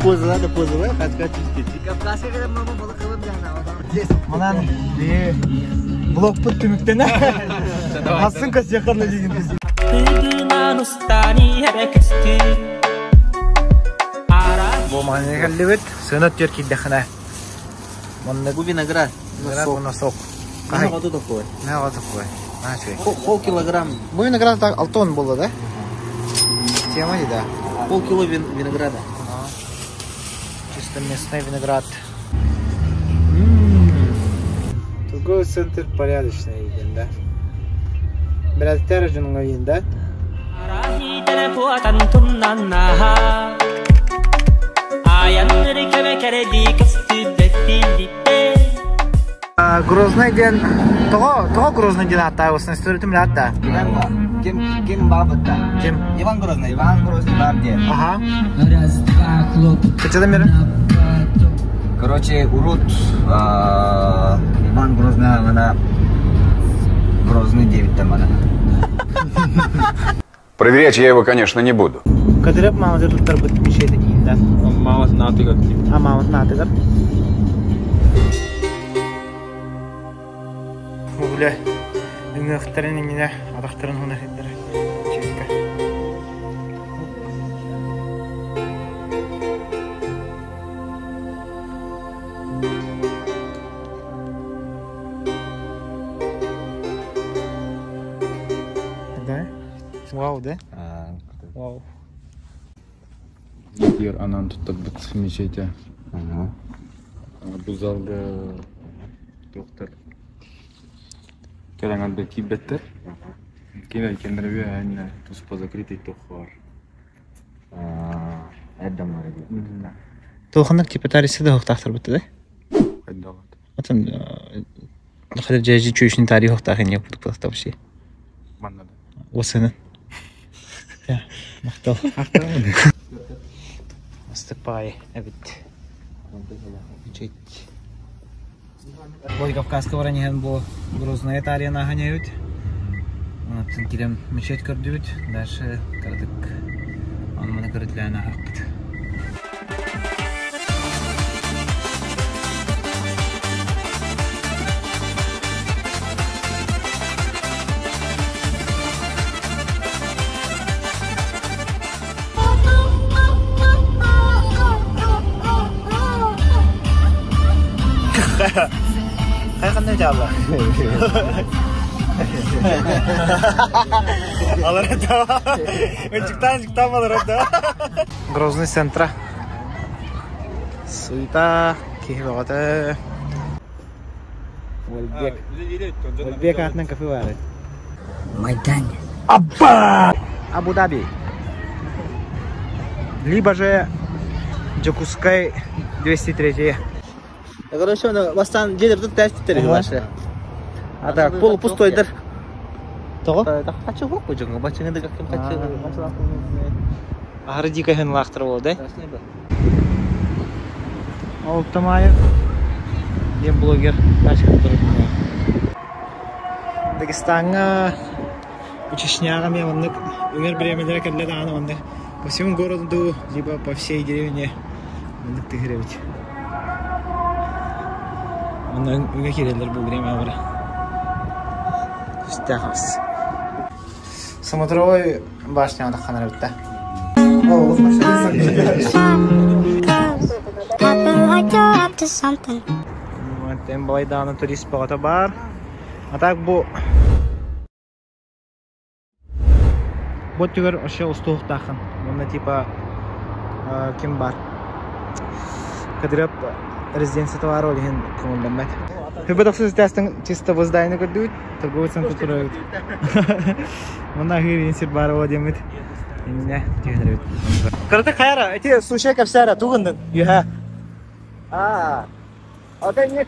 Позыла да позыла, хачка чистить. Кавказка кэлэн мама балык ылым Манан блокпут түмүктэнэ. Асын косяқарна деген біз. Бу маһына кэллибит. Сына түөр киирдэххинэ. Манна Бу виноград. Виноград уонна сок. Хаһы хоту такой. Наһаа такой. Наһаа үчүгэй. Пол килограмм. Бу виноград так алтон буолла да? Тема не да. Полкило винограда. Чисто местный виноград. Торговый центр порядочный един, да? Бирәттер жунга един, да? Грозный ден того того Грозный ден атта осын история атта. Ким ким бабытта? Ким? Иван Грозный. Иван Грозный бар де. Ага. Раз, два, хлоп. Качада мері? Короче, урут Иван Грозный ана Грозный 9 там ана. Проверять я его, конечно, не буду. Кадырып мамасы туттар быт мешеді дейін да. Мамасы натыгар. А мамасы натыгар. Бля, үңөктөрүн иңине адактарын хуна хиддер. Чекка. Да? Вау, да? Вау. Ер анан туттарбыт мечети. Бу залга доктор Келеңанды кийбеттер. Кене кендербе айна туспа закрытый тохор. Эрдем бар Толханнык типа тарисы да хохтахтар бутты, да? Хайдалат. Атын хадыр жажи чөйшүн тарих хохтахын не будут просто вообще. Маннада. Осыны. Я, мактал. Астыпай, эбит. Мечеть. Владикавказка баран бу Грозная тарияна ханяют. Онаттан кирем мечеть көрдүбүт. Дальше кардык. Аны маны көрүтләнә хакыт. Кайгандай жабы? Алар это. Чыктан чыктан алар это. Грозный центра. Суета, кихи Ольбек. Ольбек атынан кафе бар. Майдан. Абба! Абу-Даби. Либо же Джакускай 203. Короче, оны бастан жедер тут тәс түттер башы. А так, Полупустойдыр. Того? Хочу хоку жыңы, бачыңы да ким хочу. Ары дикая хын лақтыр болды, да? Олтамаев. Дем блогер. Тачка тұрып. Дагестанга Чечняга мен оннык үңер биремелere кэллэ даҕаны оннык по всему городу либо по всей деревне оннык тыгырабит. Онно үҥэ киирэллэр бу время бара. Түстээхас. Смотровой башня ханар битта. I feel like you're up to something. Тем балай даҕаны турист бөҕөтө бар. А так бу Бу түгэр вообще устуохтаахын. Уонна типа ким бар. Кадырап резиденцията баар ол иһин көҥүллэммэт. Хүбэ тохсус этээстэн чисто воздайны көрдүбүт, торговый центр турабыт. Манна аһыыр сир баар буо диэммит. Иннэ түһэнэрэбит. Кыраты хайара, эти сушай капсара тугуннун. Юха. А, Ата нет.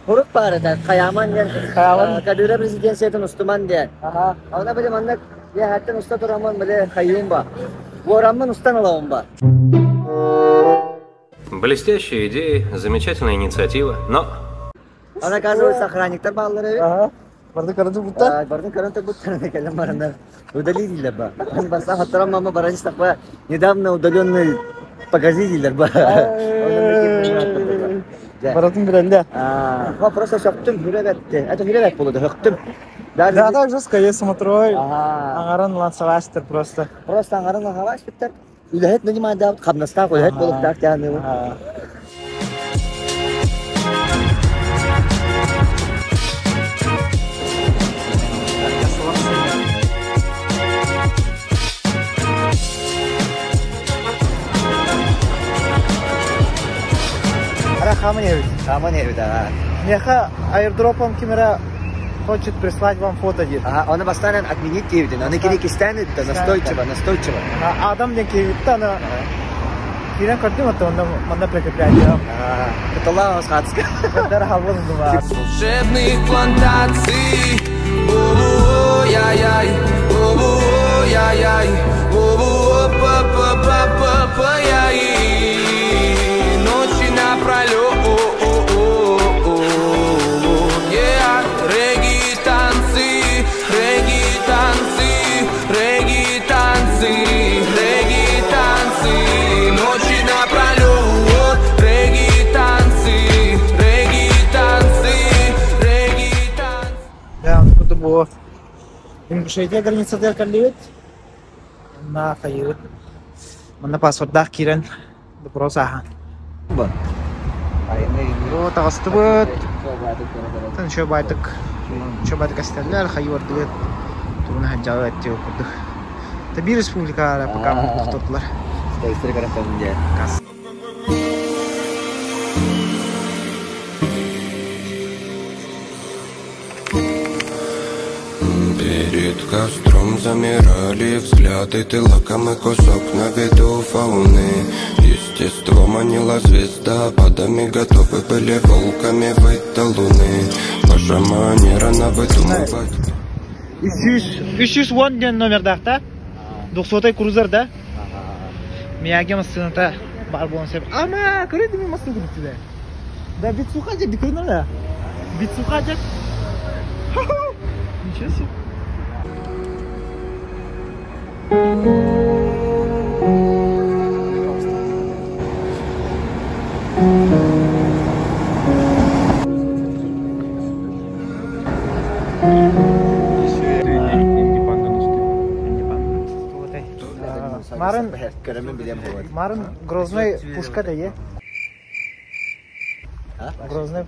Хурут бар это, Хаяман ден. Хаяман. Кадыра президенциятын устуман ден. Ага. Ана биле манна я хаттан уста тураман биле хайюм ба. Ворамман устан алавым ба. Блестящая идея, замечательная инициатива, но Ана оказывается охранниктар баллары. Ага. Барды караты бутта. Бардын каранта буттар келем барында. Удалили ба. Баса хаттарам мама баранис таква. Недавно удаленный Покажи дииллэр ба. Баратын билэллэр. Просто сөптүм, хүрэ бэтти. Это хүрэ бэт буолуо, höктүм. Да, так жестко, я смотрю, аңарын лансаластыр просто. Просто аңарын лансаластыр. Үлэһит нанимадаабыт, хамнастаах үлэһит буолуктаах диэн. Ара хааман иһэбит. Хааман иһэбит, ага. Миэхэ аирдропом ким эрэ хочет прислать вам фото диир. Ага, оны бастаан отменить диэбитин. Аны кини кистээн ыытта, настойчиво, настойчиво. Адам диэн киһибитте аны киирэн көрдүм, оттон онно манна прикреплять. Кыталаах хаатыска. Дар халбын дума. Волшебных плантаций. Ой-яй-яй, ой-яй-яй, о-па-па-па-па-па-яй. Ночи напролет. Yeah. Регги танцы, регги танцы, регги танцы, регги танцы. Ночи напролет. Регги танцы, регги танцы, регги танцы. Да, он куда было. Ингушетия границатыгар кэллибит. На хайыбыт. Манна паспордаах киирэн допрос ааһан. О, таҕыстыбыт. Тан еще байтык. Еще байтык эстэллэр, хайы бардыбыт. Тугуна хаджалы эттиэ курдук. Та биир республика пока тохтоттулар. Кас. Перед костром замирали взгляды. Ты лакомый кусок на виду фауны. Естество манила звездопадами. Готовы были волками выть до луны. Ваша манера на выдумывать. 310 диэн номердаах да? Двухсотай крузер да? Мияги массыната бар буолан сөп. Ама, көрөдүм массыына күтүлэ. Да, бицуха дьэ, көрүнөр да. Бицуха дьэ. Ничего себе. Марын Марын Грозный пушка да е. Грозный.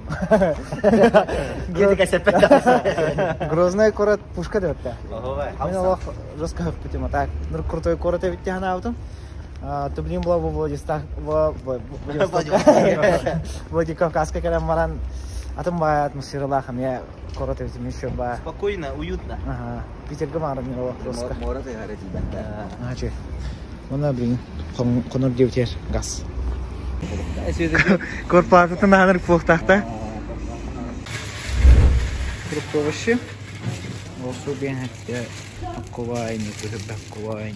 Грозный куорат пушка да это. Мин олох жестко путем так. Ну крутой куорат эбит диэн Тублин була бу Владивосток Владикавказка кэлэн баран атын баа атмосфералаах эмиэ куорат эбит еще ба. Спокойно, уютно. Ага. Питерге баарым мен олох жестко. Мора тыгары тилбәттә. Ачы. Мына блин, хонор диэбитер газ. Корпоратын аһаныр куохтаахта. Фрукты овощи. Осу биэн хэтте аккубай, аккубай,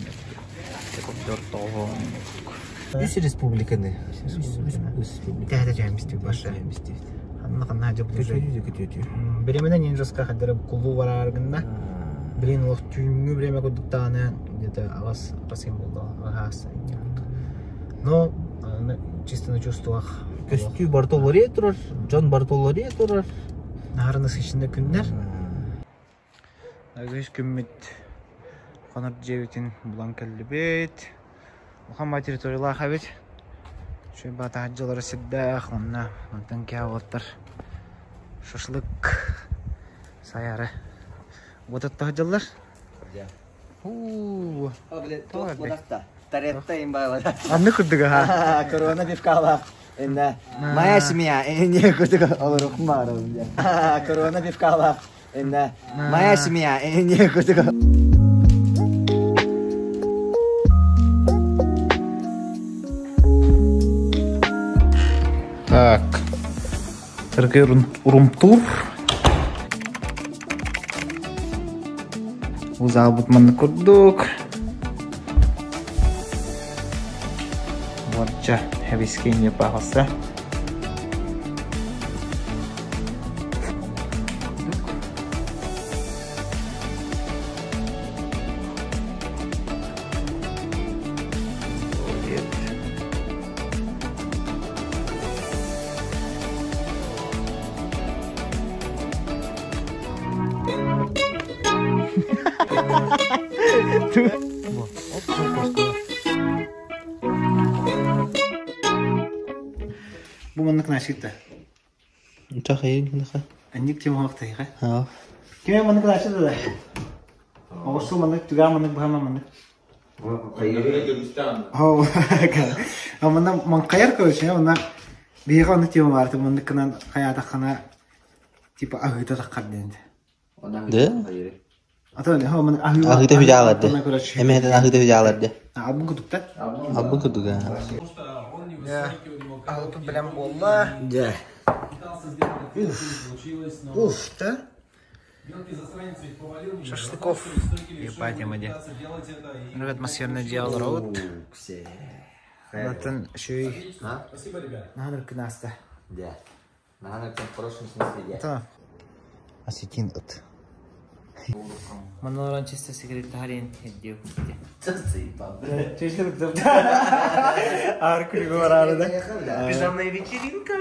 Үс республиканы. Тэһэ жаймистик баша. Анна ханна жап Беременен ең жастқа хаддара кулу бараргында. Блин, олох түүҥҥү бириэмэ курдуктаҕына где-то аҕыс аҕыс буолла аҕаас. Но чисто на чувствах. Көстүү Бартолория турар, Джон Бартолория турар. Наһаа насыщенный күннэр. Үһүс күммүт хонор дьиэбитин булан кэллибит. Улахан территориялаах эбит. Үчүгэй баатаһаддьалара сирдээх, онно мантан кээҕоттар шашлык сайары. Вот это дьаллар. Уу. Таретта им бала. Анны курдуга ха. Корона пивкала. Инна моя семья, не курдуга олорукмар. Корона пивкала. Инна моя семья, не курдуга. Так. Сергей рум-тур. Узалбыт манна курдук. Уонча хэбискинье пахаса. Туалет. Бу маннык наачыта. Анник тема оқтайға. Кеме маннык наачыта да. Оғысу маннык түгә маннык быһама маннык. Манна манкайар короче, манна биһиэхэ оннук тема баар, маннык гынан хайаатаххына типа аһыыта таххар диэн. Да? Аһыыта Аһыыта хүдьааларды. Эмэһэтэн аһыыта хүдьааларды. Албын кутукта. Албын кутуга. Аһылыппыт бэлэм буолла. Дьэ. Уф. Уф, да? Шашлыков. Ебать, эмэде. Нұрг атмосферное дело роут. Онтон шүй. Наһаа кынаста. Дьэ. Наһаа в хорошем смысле дьэ. Та. Осетин ыт. Манна олорон чисто сигарет тахарин хеддиу. Ар күлүгү бараары да. Пижамная вечеринка.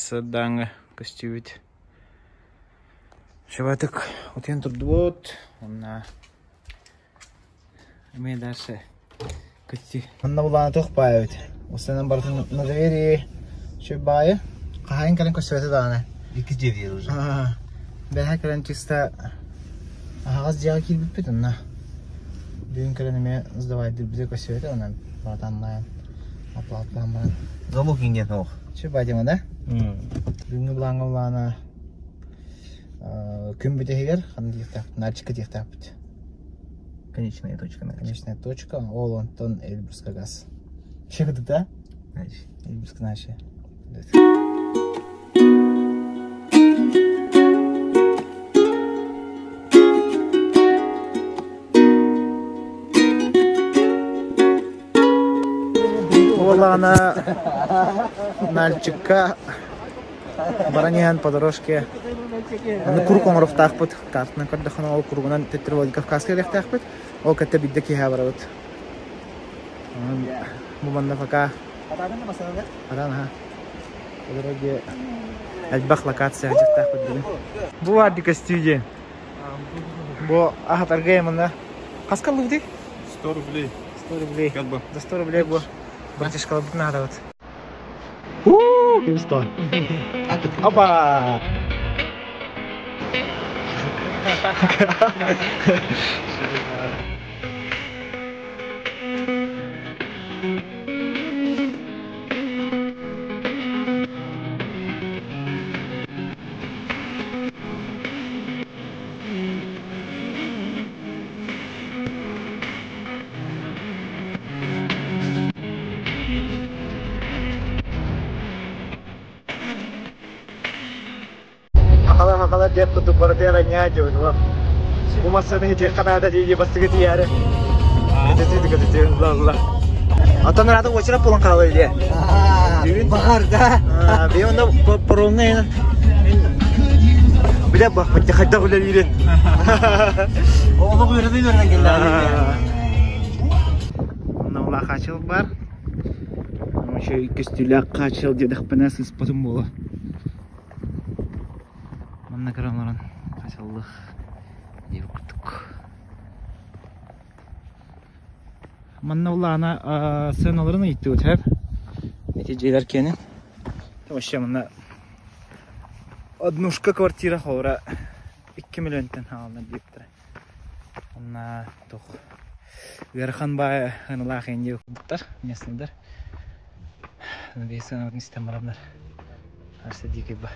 Сырдаңы көстүүбүт. Шыбатык утуйан турдубут. Онна эмиэ дальше көстүү. Манна булаана туох баайа эбит. Устанан барытын на доверии шөп баайы. Хаһайын кэлэн көстүбэтэ даҕаны. Икки дьиэ уже. Бэһэ кэлэн чисто аһаҕас дьиэҕэ киирбиппит онно. Бүгүн кэлэн эмиэ сдавайдырбыты көстүбэтэ онон братаннаан оплаталаан баран. Замок иҥниэн ох. Чү баайдыма да? Бүгүҥҥү былааҥҥа былаана күн бүтэһигэр ханна диэхтээхпит, Нальчикка диэхтээхпит. Конечная точка. Конечная точка, ол онтон Эльбруска газ. Чыгды да? Эльбруска наши. Буоллаҕына Нальчикка баран иһэн по дорожке аны куруук оҥоруохтаахпыт. Картынан көрдөххүнэ ол куругунан төттөрү Владикавказка кэлиэхтээхпит. Ол кытта биирдэ киэһэ барабыт. Бу манна пока Атаан аха. По дороге элбэх локация дьахтаахпыт бүгүн. Бу баар ди көстүү диэн. Бу аһатарга манна хаска ыллыбытый? 100 рублей. 100 рублей. Как бы. За 100 рублей бу братишкаларбытын аһатабыт. Уу, ким Опа! Хахалар хахалар диэт курдук барытыгар анньаа диэбит уол. Бу массыына итиэххэ наада дии дии бастыгы тиийээри. Кэтэтии кэтэтии ылла ылла. Оттон ыраата уочарат буолан хаалар дии. Баҕар да. Бэйэ онно паромҥа Билэ бахпыт хайдах үлэлиирин. Олох үөрэнэ үөрэнэн кэллэҕэ. Онно улахан хаачыл бар. Еще көстүүлээх хаачыл диэтэхпинэ сыыспатым буолуо. Манна көрөн олорон хачаллых диир курдук. Манна улаана сыаналарын ыйыттыбыт һэп. Ити дьиэлэр киэнин. Вообще манна однушка квартира холура 2 миллионтан хаална диэптэрэ. Онна туох ыарахан баай ыналаах инди курдуктар местныйдар. Бэйэ сыанабытын истэн бараннар. Арса дикий ба.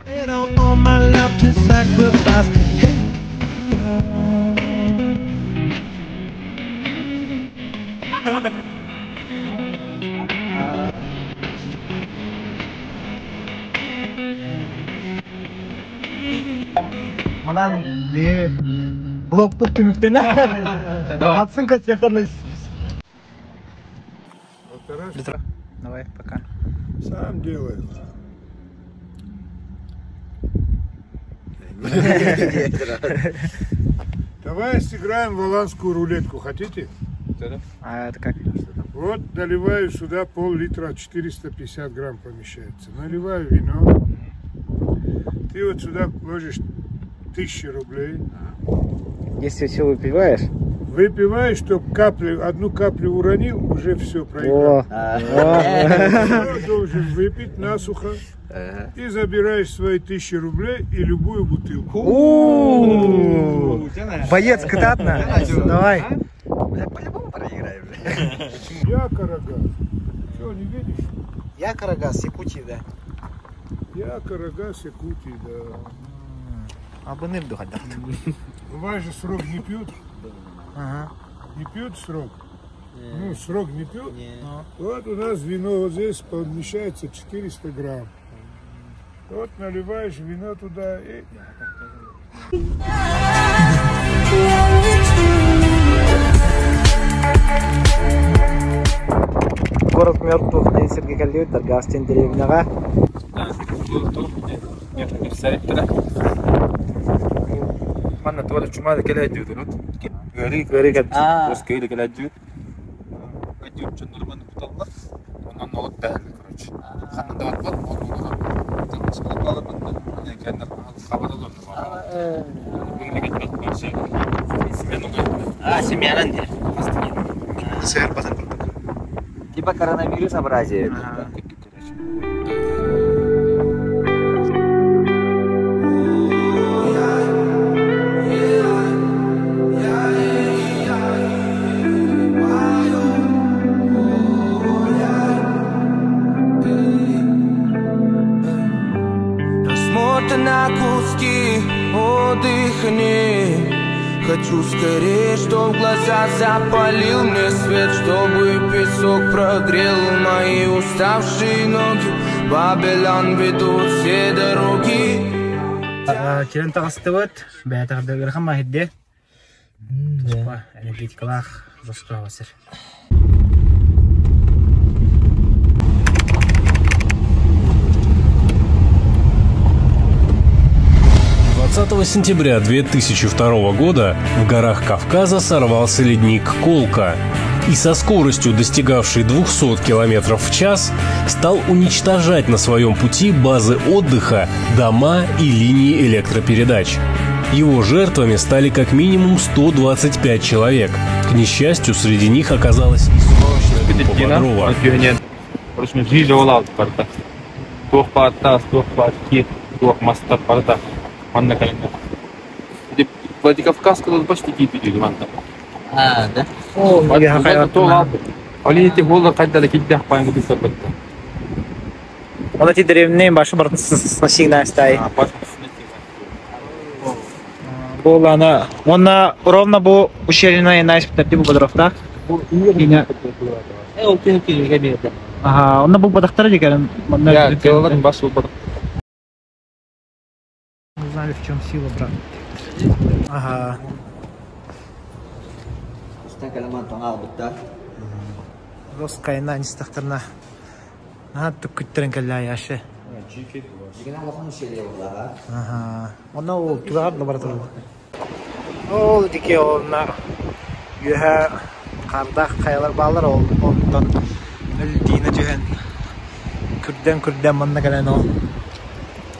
Манан блокпут түмүктэнэ. Атсын качехтан Давай, пока. Сам делай. Давай сыграем в голландскую рулетку, хотите? А это как? Вот наливаю сюда пол-литра, 450 грамм помещается. Наливаю вино. Ты вот сюда ложишь 1000 рублей. Если все выпиваешь? Выпиваешь, чтоб каплю, одну каплю уронил, уже все проиграл. О. Должен выпить насухо. И забираешь свои 1000 рублей и любую бутылку. Боец, кытатно. Давай. По-любому проиграем. Я Карагас. Что, не видишь? Я Карагас, Якутии, да. Я Карагас, Якутии, да. Абыны вдухать. У вас же срок не пьют? Ага. Не пьют срок? Ну, срок не пьют? Вот у нас вино вот здесь помещается 400 грамм. Вот наливаешь вино туда и... Город мертвых на Сергей Калиев, Таргастин деревняга. Манна туола чумада келе дьүдүнүт. Гөрү Гөрү кет. Бос көйдө келе дьүд. Дьүд чөннөр маны куталлар. Онон нолук бәһәл, короче. Ханна да бар, ол булган. Тыңчылык алып мында. Кенде хабар алып. А, семьянан дер. Сэр базар курдук. Типа коронавирус образие. Размотан на куски, отдыхни. Хочу скорее, чтоб глаза запалил мне свет, чтобы песок прогрел мои уставшие ноги. Бабилон ведут все дороги. Кирен тағыстыбыт, бәйтағды ырхан махидде. Туспа энергетикалах жоспар басыр. 20 сентября 2002 года в горах Кавказа сорвался ледник Колка и со скоростью, достигавшей 200 км в час, стал уничтожать на своем пути базы отдыха, дома и линии электропередач. Его жертвами стали как минимум 125 человек. К несчастью, среди них оказалась и срочная группа Бодрова. Владикавказка тут почти кипит, манта. А, да? Олени те холла кайда киддах паң бисер битте. Оны ти деревне башы бартын сносигна стай. Бу ана, онна ровно бу ущельная найс тәртип бу Бодровта. Э, ол кем кем кем Ага, онна бу бадахтар дигән. Я, телалар башы бу. Не знали, в чем сила, брат. Ага. Устан каламан тоңа албытта. Роскайна нистахтарна. Наха түккүттерен кэллэ яшы. Жигена улахан ущелье булага. Ага. Онна ол түгәр лаборатория. Ол дике онна юһә кардах каялар балар ол онтон өлдине түһен. Күрдән күрдән манна кэлэн ол.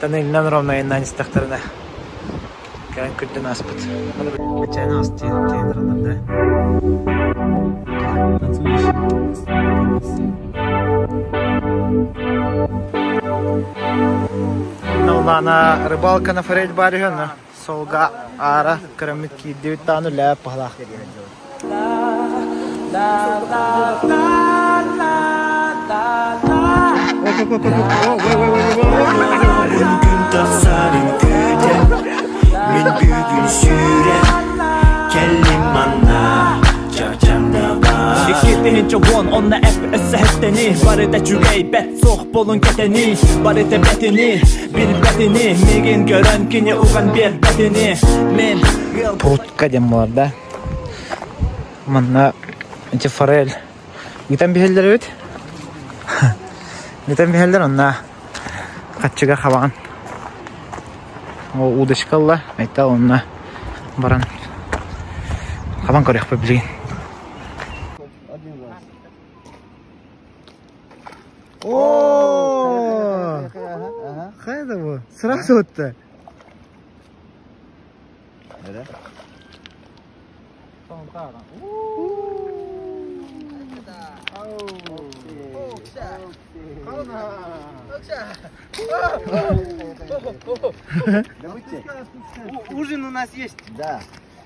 Танылынан ровно инна нистахтарна. Кэлэн күрдән аспыт. Бачайна асты тендерлар да. Налана рыбалка на форель барыгана. Солга ара кырамит киддибит тааны лää пахла. Күн тахсарын күтен, мен бүгін сүйрен, келім ана, чачамда бар. Иккитинче он, онна эп эсэхэттени Барыта чүгэй бэт суох болун кэтэни Барыта бэтини, билбэтини Мигин көрөн кини уган бербэтини Мен Прутка дем бар да. Манна эти форель. Гитан бихеллер бит. Гитан бихеллер онна катчыга хабаган. Ол удочкалла, айта онна баран. Хабан көрөх билген. О! Хайда бу? Сразу отты. Ужин у нас есть. Да.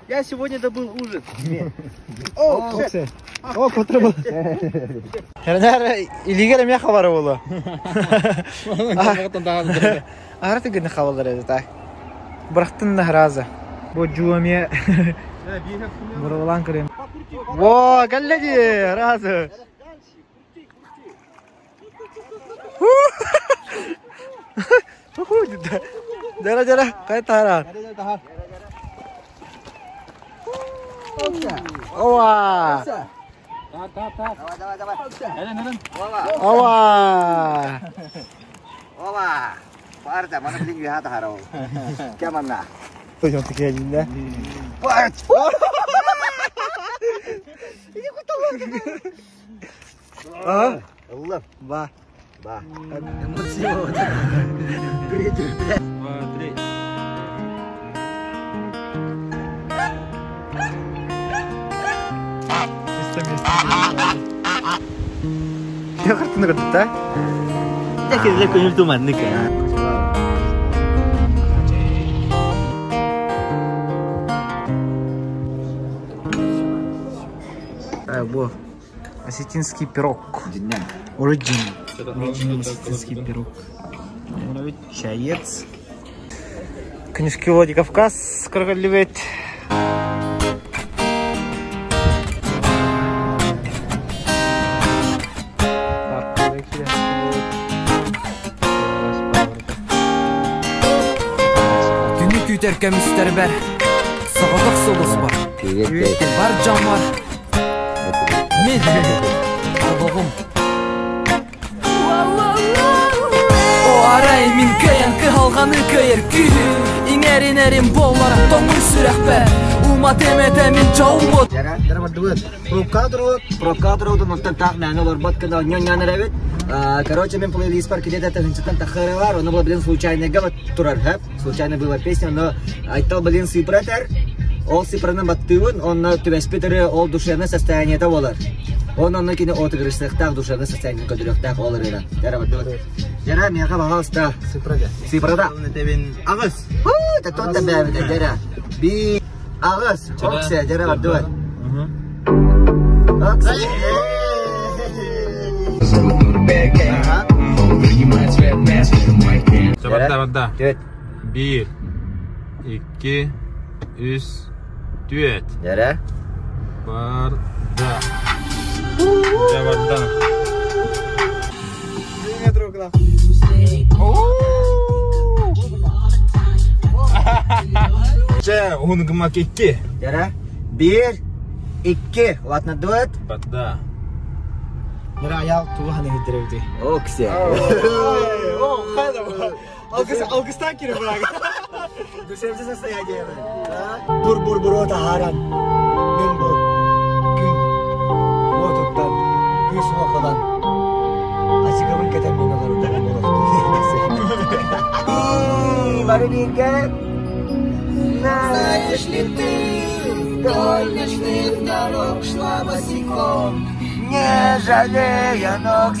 Я сегодня добыл ужин. О, О, котыр был. Хернер илигер эме хабары болу. Ары түгені хабалар еді так. Бырақтын да разы. Бу жуаме Бурулан көрем. Во, коллеги, разы. Жара жара, кай тара. Ова! Давай, давай, давай. Ова! Ова! Парта, мана блин вихата харау. Кеманна. Точно такие один, да? Парт! А? Алла. Ба. Ба. Эмоции. Два, три. Я картины көрдік, да? Тәкелер көңіл туманнык. Так, бу. Осетинский пирог. Origin. Origin осетинский пирог. Чаец. Книжки Владикавказ көргөлүбөт. Күнү күтер көмүстер бер Соғоток солус бар Бар жан бар Мен Олоғум О арай мин көйен кыһалғаны көйер күйі Иңерин эрин болар тоңуй сүрэхпэр Ума темете мин чоумут Прокадр оттан так мәне олар бат кында ньон рәбит. Короче, мен плейлист бар кидет это хынчытан тахыры бар. Оны была, блин, случайно гава турар, хэп. Случайно была песня, но айтал, блин, сыпратер. Ол сыпраны баттыын, он түбәспетері ол душевное состояние болар. Он оны кине отыгрыштықтақ душевное состояние көдіріқтақ олар ера. Жара баттыбыт. Жара, меха, пожалуйста. Сыпрада. Сыпрада. Ағыз. Та тот бәбіді, жара. Би ағыз. Оксе, жара баттыбыт. Оксе. Барда, барда. Түт. Bir, iki, üç, түөт. Жара. Барда. Жа барда. Чэ, унгмак икки. Жара. Бир, икки. Ладно, дуэт. Барда. Мира аял туғаны хиддеребди. Оксе. О, хайда бу. Алгыс алгыстан кире бирак. Душевное состояние. Бур бур бур ота харан. Мен бу күн отуттан күс оқыдан. Ачыгыбын кетем мен олар Бары бирге. Знаешь ли ты, вдоль ночных дорог шла босиком, не жалея ног.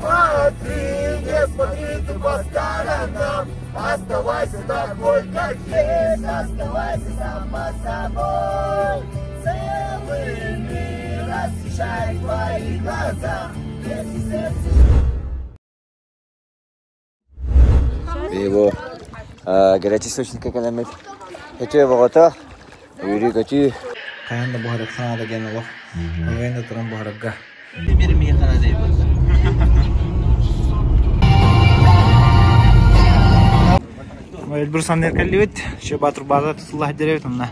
Смотри, не смотри ты по сторонам, оставайся такой, как есть, оставайся сама собой. Целый мир освещает твои глаза, если сердце... Его горячий источник экономит. Это его готов. Юрий Гати. Каян да буharак санада ген олох. Алвен да туран буharакка. Бир мейхана дейбит. Эльбрус аннер каллибит, ше батур база тутулла хиддеребит онна.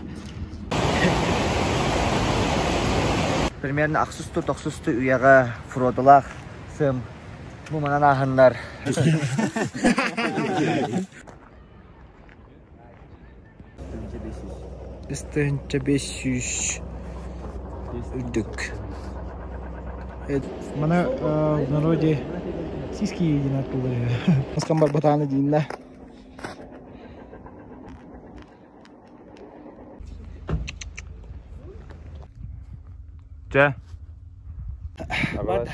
Примерно ақсусту тоқсусту уяға фродылақ сым бу манан ахыннар. Үстінче 500. Үрдүк. Маны в народе сиськи едино оттуда. Маскам барбатааны диинна. Чэ. Абас.